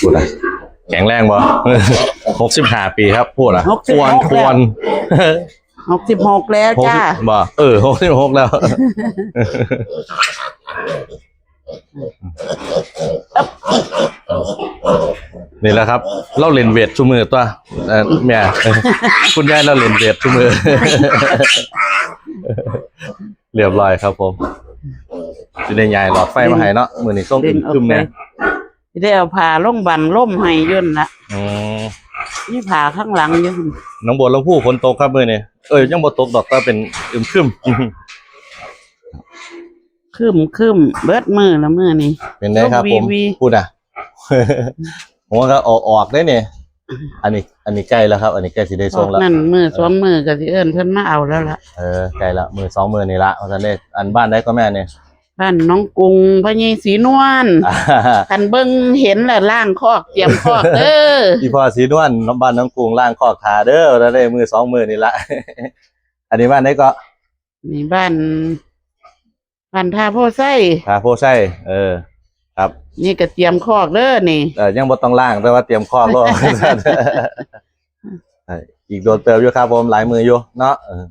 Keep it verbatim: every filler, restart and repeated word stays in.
พูดนะแข็งแรงบ่ หกสิบห้าปีครับ พูดนะ หกสิบ ควร หก ควร หกสิบหกแล้วจ้า บ่เออหกสิบหกแล้ว นี่แหละครับ เราเล่นเวทซุมื้อตัวเอ่อแม่ คุณยายเราเล่นเวทซุมื้อ เรียบร้อยครับผมสิได้ย้ายหลอดไฟมาให้เนาะมื้อนี้ส่ง เล่นออก ครึมๆ ไป เนี่ย สิได้เอาผ้าลงบังลมให้อยุ่นนละ อืม นี่ผ้าข้างหลังอยุ่น หนองบัวลำภูฝนตกครับมื้อนี้เอ้ยยังบ่ตกดอกแต่เป็นอึมครึม ครึมครึมเบิดมือละมือนี่ เป็นไงครับผม วีวี พูดอ่ะ ผมว่าก็ออกออกได้เนี่ย อันนี้ อันนี้ใกล้แล้วครับ อันนี้ใกล้สิได้ส่งแล้ว นั่นมือสองมือก็สิเอิ้นเพิ่นมาเอาแล้วล่ะ เออใกล้ละมื้อสองมื้อนี่ละเพราะฉะนั้นเนี่ยอันบ้านได้ก็แม่เนี่ย บ้านน้องกรุงพระยายศรีนวล คันเบิ่งเห็นแล้วล้างคอกเตรียมคอกเด้อ อีพ่อศรีนวลบ้านน้องกรุงล้างคอกทาเด้อแล้วได้มื้อสองมื้อนี่ละ อันนี้บ้านได้ก็ นี่บ้าน บ้านท่าโพไซ ทาโพไซเออ ครับ นี่ก็เตรียมคอกเด้อนี่ เออยังบ่ต้องล้างแต่ว่าเตรียมคอกแล้ว อีกโดนเติมอยู่ครับผมหลายมื้ออยู่เนาะเออ